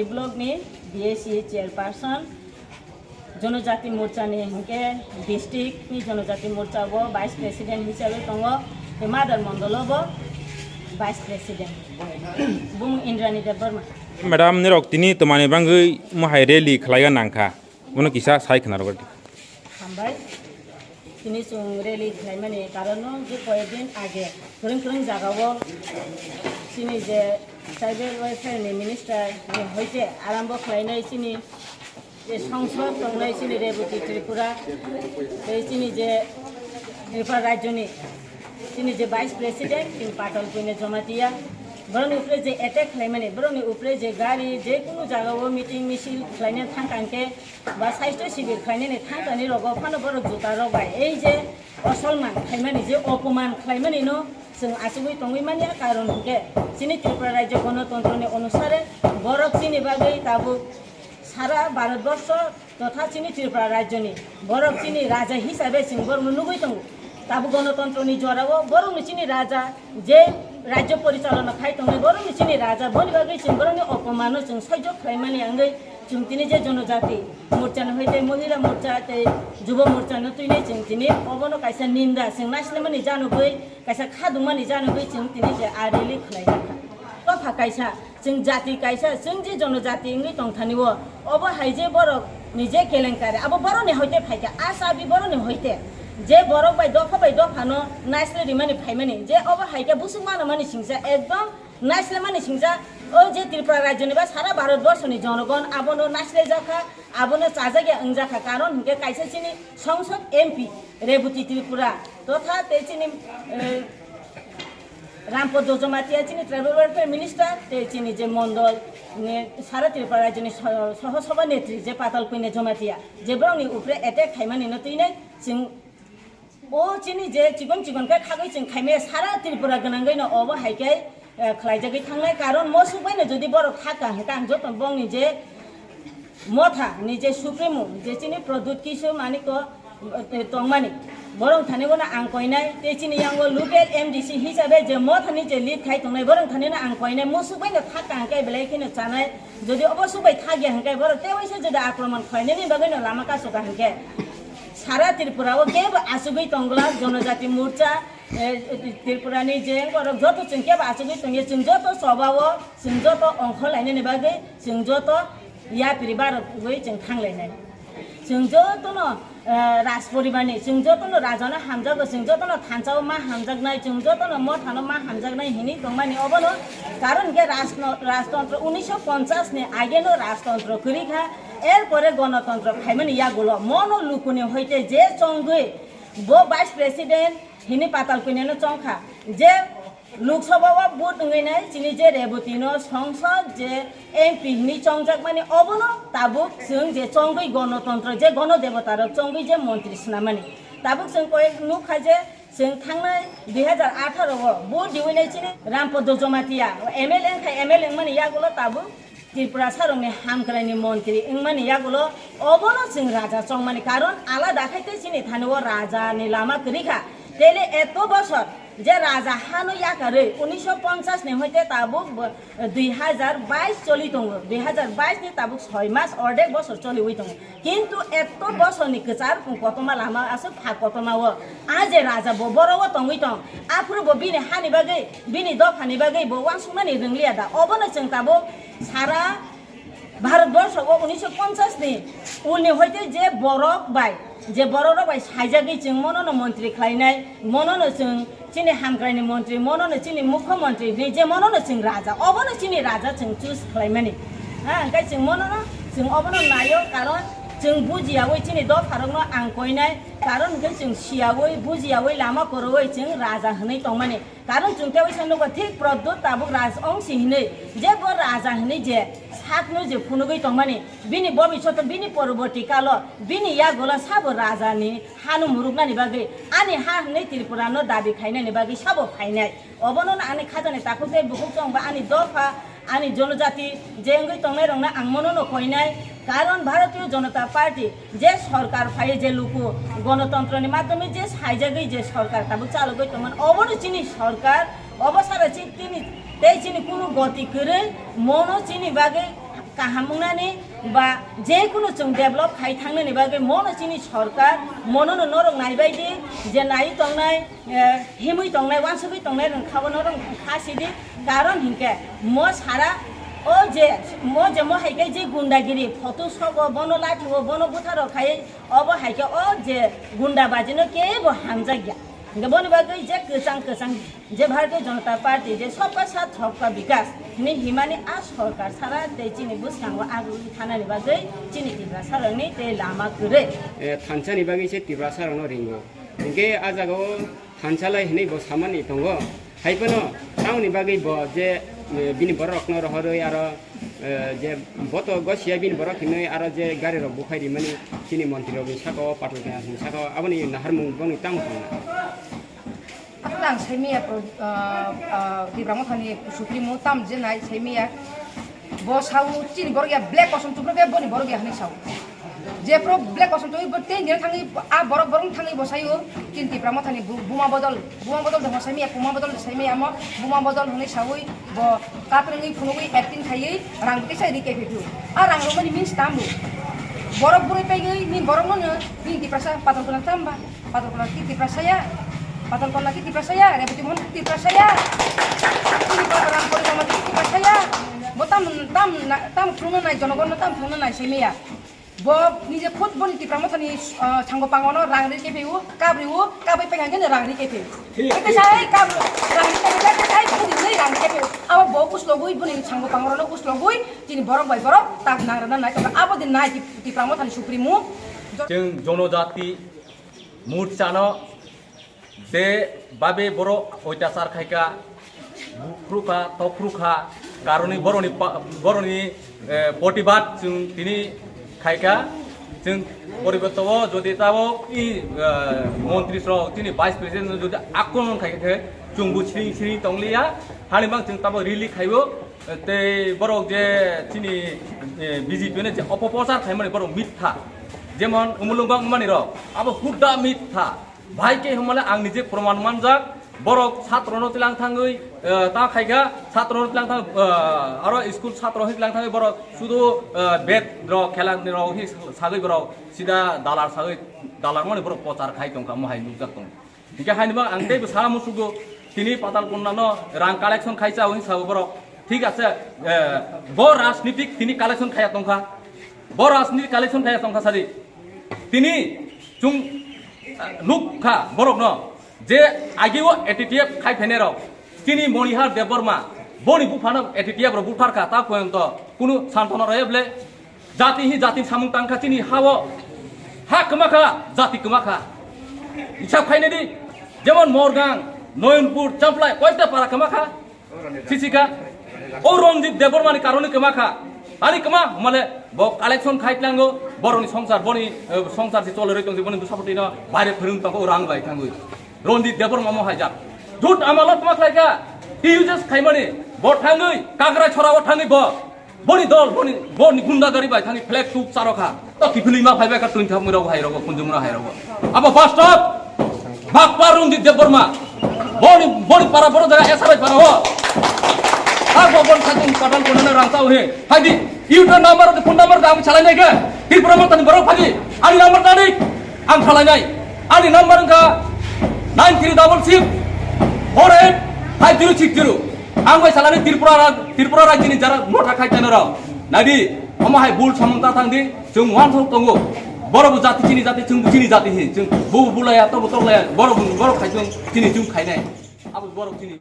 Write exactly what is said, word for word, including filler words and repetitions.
Block ni B S C chairperson, Jonojati Morcha ni hinkhe district ni Jonojati Morcha o vice president hisabe tongo, tei Madar Mondol o bo vice president. Bumung Indrani Debbarma. Madam, nirok tini twmani bangwi mohai rally khlaiga nangkha. Bono kisa sai khna rwdi. Hambai. Tini chwng rally khlaimani karon no je koyek din age kwrwng kwrwng jaga o chini je tribal welfare ni minister ni hoite arambo khlainai chini je songsod tongnai chini Reboti Tripura tei chini je Tripura rajyo ni chini je vice president chini Patal Punya Jamatia borokni upre je attack khlaimani borokni upre je gari je kunu jaga o meeting misil khlaina thangkha hinkhe ba saisto sibir khlainani thangkani rogo phano borok juta rok bai ei je osolman khlaimani je opoman khlaimani no chwng achugwi tongwi manya, karon hinkhe chini Tripura rajyo gonotontro ni onusare borok chini bagwi tabuk sara Bharat borsho totha chini Tripura rajyo ni borok chini raja hisabe chwng borok no nugwi tongo. Tabuk gonotontro ni jora o borok no chini raja je rajyo porichalona khai tongnai borok no chini raja boni bagwi chwng borok ni opoman no chwng saijo khlaimani wngwi Chwng tini je Jonojati Morcha ni hoite Mohila Morcha tei Jubo Morcha no twinai chwng tini obono kaisa ninda chwng naislemani janogwi kaisa khadumani janogwi chwng tini je a rally khlai kha. Topha kaisa chwng jati kaisa chwng je Jonojati wngwi tongthani o obo hai je borok ni je kelenkari abo borok ni hoite phaikha a chabi borok ni hoite je borok bai dopha bai dopha no naisle rimani phaimani je obo hai khe busuk manamani singsa ekdom Naislemani singsa, o je Tripura rajyoni ba sara Bharat borshoni jonogon abono naislejak kha, abono chajak ya wngjak kha, karon hinkhe kaisa chini songsod M P Reboti Tripura totha tei chini, eh, Rampaddo Jamatia chini tribal welfare minister tei chini je mondol ni sara Tripura rajyoni so-, soho sabha netri je Patal Punya Jamatia je borokni upre attack khaimani no twinai chwng O chini je chikon chikon khe khagwi chwng khaimaya sara Tripura gwnangwi no obo hai khe, eh, khlaijagwi thangnai, karon mosuk bai no jodi borok thaka hwnkhe ang joto bongni je motha ni je supremo je chini Pradyut Kishore Manik o, eh, tongmani borok thani bono ang koinai tei chini yango local M D C hisabe je motha ni je lead khai tongnai borok thani no ang koinai mosuk bai no thaka hwnkhe belai kheno chanai. Jodi obo subai thakya hwnkhe borok tewaisa jodi akromon khlainani bagwi no lama kasoka hwnkhe sara Tripura o kebo achugwi tongla Jonojati Morcha, eh, Tripura ni je borok joto chwng kebo achugwi tongya chwng joto choba o chwng joto ongkhor lainani bagwi chwng joto yapri barogwi chwng thanglainai. Chwng jotono, eh, Rajporibarni, chwng jotono rajano hamjago, chwng jotono thansa-o ma hamjaknai, chwng jotono mothano ma hamjaknai hinwi tongmani obono. Karon hinkhe rajno-, rajtontro unisho ponchas ni ageno rajtontro kwrwi kha, er pore gonotontro phaimani yagulo mono lukuni hoite je chongwi bo vice president hini Patal Punya no chongkha je Lok Sabha o vote wngwi nai chini je Reboti no songsod je M P hinwi chongjakmani obono tabuk chwng je chongwi gonotontro je gono debota rok chongwi je montri swnamani tabuk chwng koi nukha je chwng thangnai dui hajar atharo o vote diwi nai chini Rampaddo Jamatia M L A wngkha M L A wngmani yagulo tabuk Tripura sarokni hamkraini montri wngmani yagulo obono chwng raja chongmani karon alada khai tei chini thani o raja ni lama kwrwi kha. Tele eto bosor je raja hano yakarwi unisho ponchas ni hoite tabuk bo, dui hajar bais choli tongo, dui hajar bais ni tabuk soi mas ordek bosor choliwi tongo. Kintu eto bosor ni kwchar kotoma lama aswk pha kotoma o a je raja bo boro o tongwi tong, aphuru bo bini hani bagwi, bini dopha ni bagwi bo uansukmani rwngliya da? Obono chwng tabuk sara Bharat borsho o unisho ponchas ni ulni hoite je borok bai, je borok rok bai saijagwi chwng mono no montri khlainai, mono no chwng chini hamkraini montri, mono no chini mukho montri hinwi je mono no chwng raja, obono chini raja chwng choose khlaimani. Ha, hwnkhe chwng mono no, chwng obono naio, karon chwng bujiyawi chini dopharokno ang koinai, karon hwnkhe chwng siyawi, bujiyawi, lama kwrwi chwng raja hwnwi tongmani. Karon chwng tei waisa nukha thik Pradyut tabuk raj ongsi hinwi, je bo raja hinwi je sakno je phunugwi tongmani, bini bobishoto, bini poroborti kalo, bini yagulo sabo rajani hano muruknani bagwi, ani ha hinwi Tripura no dabi khainani bagwi sabo phainai. Obono no ani khajani takhuk tei bukhuk chwng ba ani dopha, ani jonojati je wngwi tongnai rokno ang mono no koinai. Karon Bharatiya Janata Party je sorkar phai je luku gonotontro ni madhyome je saijagwi je sorkar tabuk chalogwi tongmani, obono chini sorkar, obo sara chi-, tini tei chini kunu goti kwrwi mono chini bagwi Kaham wngnani ba je kunu chwng develop khai thangnani bagwi mono chini sorkar mono no norok naibai di je nai tongnai, eh, himwi tongnai, wansugwi tongnai rwng kha bo norok kha sidi. Karon hinkhe mo sara o je mo je mo hai khe je gundagiri photo sobo bono lathi o bono butharo khai obo hai khe o je gunda baji no kebo hamjak ya. Hinkhe boni bagwi je kwchang kwchang je Bharatiya Janata Party je Sabka Saath Sabka Vikas hinwi himani a sorkar sara tei chini bwskango agwi thanani bagwi chini Tiprasa rokni tei lama kwrwi. Eh, thansa ni bagwi se Tiprasa rokno ringo. Hinkhe a jaga o thansa lai hinwi bo samani tongo. Hai phano tamoni bagwi bo je, eh, bini borok rokno rohorwi aro, eh, je bo to gosiya bini borok hinwi aro je gari rok buphai rimani chini montri rokni saka o patal kaya saka o aboni naharmung boni tamo tong na. Ang saimaya, ah, ah, Tipra Mothani Supremo tam je nai saimaya. Bo sao chini borok ya black kosom chupra khe boni borok ya hinwi sao. Je pro black kosom chupra bo tei nira thangwi a borok borok thangwi bo saio chini Tipra Mothani bu-, buma bodol, buma bodol de saimaya, puma bodol de saimaya mo, buma bodol hinwi saui bo kaprengwi phunugwi acting khaiwi rang kisa ri kephi phio. A rang romani means tambo. Borok burui paigwi ni borok no ni Tiprasa patal kona tamba. Patal Kona ki Tiprasa ya? Patal Kona ki Tiprasa ya? Reboti Mohon ki Tiprasa ya? Ini Patal Ram Pori Mama ki Tiprasa ya? Bo tam, tam, tam thungna nai, jonogon no tam thungna nai, simi ya. Bo nije khud boni Tipra Mothani, ah, sango pangono rang ri kepe u, kabri u, kabai pengan gene rang ri kepe. Thik, eke thik, sai thik. Kab, rang ri kepe, eke sai boni nei rang ri kepe. Abo bo uslogui boni sango pangoro no uslogui, chini borok bai borok tak nang rana nai, abo din nai Tipra Mothani Supremo. Chwng jonojati Morchano je babe borok oitachar khaika, bukrukha, tokrukha, karoni boroni pa-, boroni, eh, protibad chwng tini khaika, chwng poriborto o jodi tabok i, eh, montri rok chini vice president jodi akromon khaika khe chwngbo sring sring tongliya, hani bang chwng tabok rally khaibo, eh, tei borok je chini, eh, B J P ni je opoprochar khaimani borok mitha, jemon umulung bang mani rok abo hudda mitha. Bhai khe hwnmale ang nije proman manjak, borok satro no twilang thangwi, eh, ta khaikha, satro no twilang thang, eh, aro school satro hwn twilang thangwi borok sudu, eh, bet rok, khela rok hi sagwi borok sida dalar sagwi, dalar mani borok prochar khai tongkha, mohai nukjak tongo. Hinkhe haini bang ang teibo sa musugo, tini Patal Konna no rang collection khai chao hin sao borok. Thik ase, eh, bo rajnitik tini collection khaya tongkha. Bo rajnitik collection khaya tongkha sadi. Tini chwng, eh, nukha borokno je ageo A T T F khai phainai rok. Tini Monihar Debbarma boni buphano A T T F rok butharkha ta poyonto kunu santona rwya ble. Jati hi jati samung tangkha chini hao. Ha kwmakha, jati kwmakha. Hisab khainai di, jemon Morgang, Noyonpur, Champlai, koita para kwmakha. Sisika, o Ranjit Debbarmani karone kwmakha. Ani kwma, male bo collection khai tlango, boroni songsar, boni, eh, songsar si chole roi tongsi, boni bwsapotino baire phwrwng tongo, o rang bai thangwi. Ranjit Debbarma mo haijak. Jut amalo kwma khlaikha, T U S khaimani, bo thangwi, Kagrai chorao thangwi bo. Boni dol, boni, boni gunda gari bai thani flag tuk charo kha. To kiphilwi ma phaibai kha twenty thap mura hai rogo, kunjung mura hai rogo. Abo bastop, bakpar Ranjit Debbarma. Boni, boni para boro jaga S R I para ho. Ha bo bon khatung Patal Konna rang tau he. Hai di, U T number, phone number da ang salai nai khe. Tripura Mothani borok phagi. Ani number tadi. Ang khalai nai. Ani number wngkha nine three double six four eight five zero six zero. Ang bai salani Tripura ra-, Tripura rajyoni jara motha khai tano rok. Nadi, omo hai bul samung ta thang di, chwng wansok tongo. Borok bo jati chini jati, chwng bo chini jati hi, chwng bo bo bulaya, to bo toklaya, borok bo, borok khai chwng chini chwng khainai. Abo borok chini.